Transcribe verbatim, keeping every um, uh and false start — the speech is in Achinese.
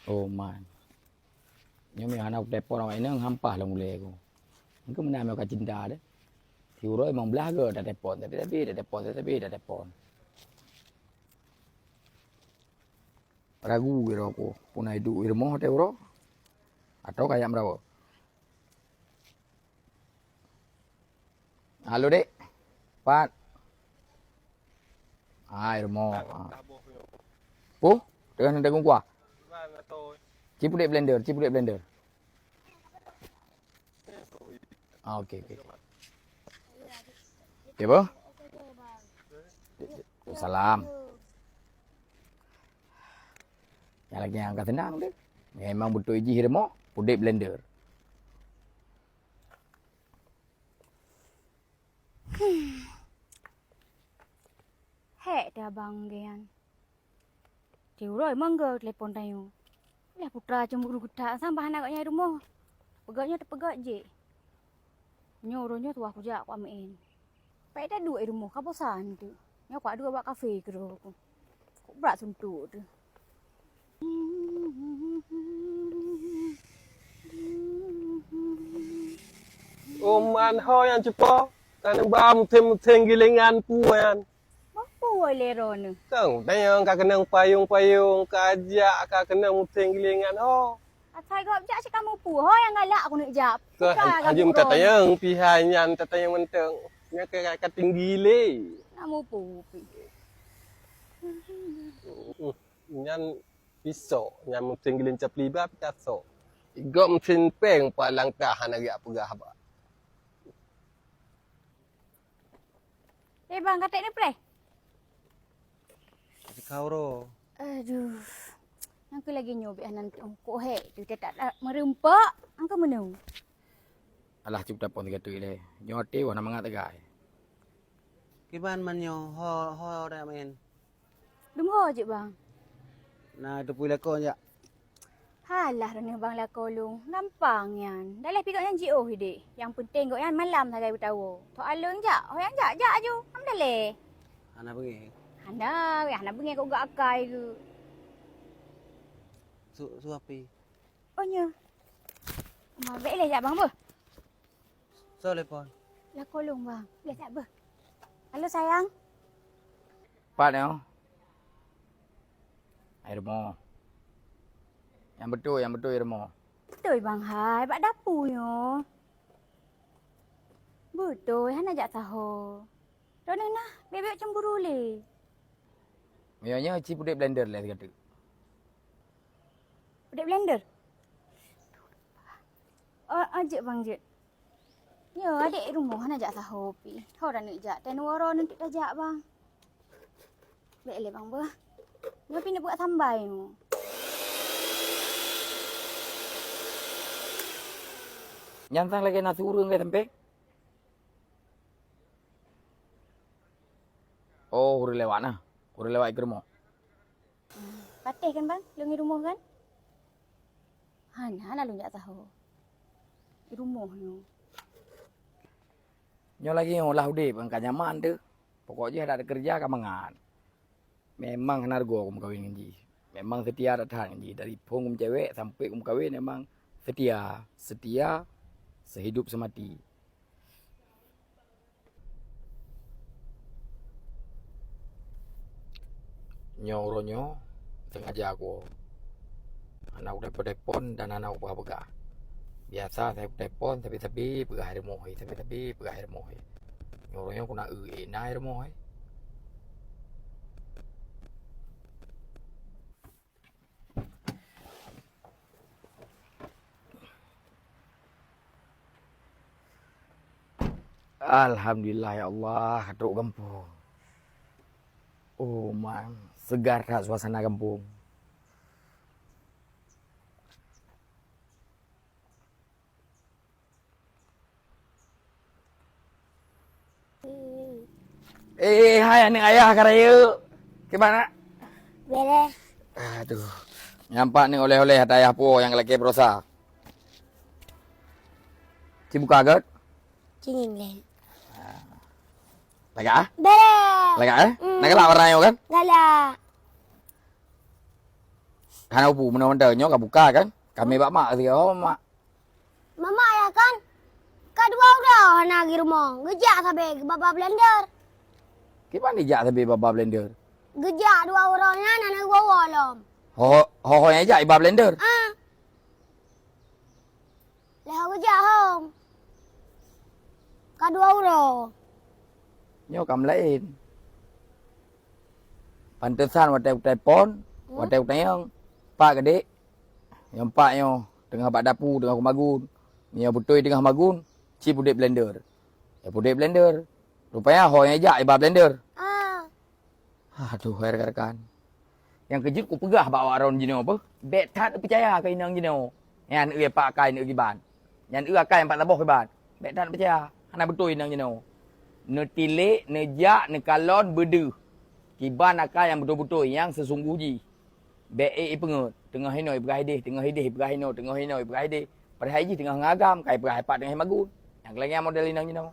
Oh man. Nyoe meuhana kutelepon awak inong hampah lom ulée ku. Engkeu meunan meuka cinta deh. Siuroe limong blah go tatelepon, tapi-tapi tatelepon, tapi-tapi tatelepon. Ragu kira ku, puna iduek i rumoh teuh uroe. Atau kayak merawa. Halo, Dek. Pat. Ah, i rumoh. Ah. Puh, dengan ada kuah. Ci pudek blender, ci pudek blender. Ah, okey, okey. Okey, boh. Salam. Nyang lagée nyang ka seunang tu. Memang beutôi jih i rumoh, pudek blender. Hmm. Hék teuh abang geuh nyan. Tiuroe mangga telepon tanyoe. Lheueh putra cemburu geutak, sambah aneuk geuh nyan i rumoh. Peugah nyoe teupeugah jih. Nyoe uroe nyoe tuwah kujak kujak meu'en. Payah taduek i rumoh ka bosan teuk. Nyoe kuduek bak kafe keudroe ku. Kok brat suntok teuh. Oh man ho nyang cupo, ka neuba mutheng-mutheng gilengan peue nyan. Peue lé droeneuh? Tong, tanyong ka keunong payong-payong, ka jak ka keunong mutheng gilengan ho. Asai gob jak cit kamoe peue ho nyang galak keuneuk jak. Ka hajum tatanyong pih hai nyan tatanyong mantong. Nyan ka, ka tinggi lé. Kamoe peue pih. Nyan pisok, nyan meusén geulincah peuliba pih tasok. Igob meusén péng pat langkah hana geujak peugah haba. Eh bang, katek neupreh? Sikau ro. Aduh. Nyang keu lagée nyoe bèk hana teuungkôk hék, teuh tak, tak meureumpok, angka meuneu. Alah cit tapon sigoe teuk ilée. Nyoe até wah na mangat teugai. Kiban man nyoe ho, ho dak main? Dum ho jeuet bang. Na teupui lakoe jak. Halah droeneuh bang lakoe lôn, gampang nyan. Daleh pih gobnyan jiôh idéh. Nyang peunteng gobnyan malam sagai beutawoe. Tok aleueng jak, ho nyang jak, jak aju. Hana daleh. Hana beungéh. Hana, hana beungéh kok gak akai geuh. Su, su api. Oh nyoe. Ma bèk lé jak bang beuh. Soe telepon? Lakoe lôn bang. Lé jak beuh. Halo sayang. Pat nyoe? Hai rumoh. Nyang beutôi, nyang beutôi rumoh. Beutôi bang hai, bak dapu nyoe. Beutôi, hana jak saho. Droeneuh nah, bèk-bèk cemburu lé. Meunyoe nyoe ci pudek blender lé sigoe teuk. Pudek blender? Oh, oh jeuet bang jeuet. Nyoe adék rumoh hana jak saho pih. Ho taneuk jak, teuh neuwoe droeneuh tajak bang. Bèk lé bang beuh. Nyoe pih neubuet sambai nyoe. Nyan sang lagèe na sureueng lagèe sampéng. Oh, ureueng lewat na. Ureueng lewat i keurumoh. Patéh kan bang, lôn i rumoh kan? Hana, hana lôn jak saho. I rumoh nyoe. Nyoe lagèe nyoe lah udép, ka nyaman teuh. Pokok jih adak teukeureuja ka mangat. Memang hana reugoe kumeukawen ngon jih. Memang seutia that-that ngon jih. Dari phon kumeucewek sampoe kumeukawen memang seutia. Seutia seuhidup seumati. Nyoe uroe nyoe sengaja kuwoe. Hana kutelepon-telepon dan hana kupeugah-peugah. Biasa sabe kutelepon, sabe-sabe peugah hai rumoh, sabe-sabe peugah hai rumoh. Nyoe uroe nyoe kuna eu, eh, na hai rumoh. Alhamdulillah ya Allah, ka trok gampông. Oh man, seugar that suasana gampông. Eh, hai aneuk ayah ka rayeuk. Kiban? Bèrèh. Aduh. Nyan pat ni oleh-oleh ata ayah po nyang lakèe baroesa. Ci buka gèt. Ci ngieng lé. Lagak ah? Bèrèh. Lagak eh? Hmm. Na galak warna nyoe kan? Galak. Hana upu meunoe mantong nyoe ka buka kan? Kami bak mak sigoe, ho mak. Mamak ya kan? Ka dua uroe hana di rumoh. Geujak sabe keu baba blender. Kiban dijak sabe baba blender? Geujak dua uroe nyan hana geuwoe lom. Ho, ho, ho nyang jak iba blender? Ah. Leh ho geujak hom. Ka dua uroe. Nyoe ka meulaén. Pantesan watèe kutelepon, hmm, watèe kutanyong, "Pak, kadek?" Nyang pak nyoe teungoh bak dapu, teungoh kumagun. Meunyoe beutôi teungoh magun, ci pudek blender. Ya pudek blender. Rupanya ho nyang jak iba blender. Ah. Aduh, hai rekan-rekan. Nyang keujeuet kupeugah bak awak droen jinoe beuh, bèk that peucaya keu inong jinoe. Nyan eu pak akai neu kiban. Nyan eu akai nyang pat saboh kiban. Bèk that peucaya. Hana beutôi inong jinoe. Neutilek, neujak, neukalon, beudeuh. Kiban akai nyang beutôi-beutôi, nyang seusunggoh jih. Bèk ék ipeungeut, teungoh inoe ipeugah ideh, teungoh ideh ipeugah inoe, teungoh inoe ipeugah ideh. Padahai jih teungoh ngon agam, ka ipeugah ipat teungoh imagun. Nyang keulagèe model inong jinoe.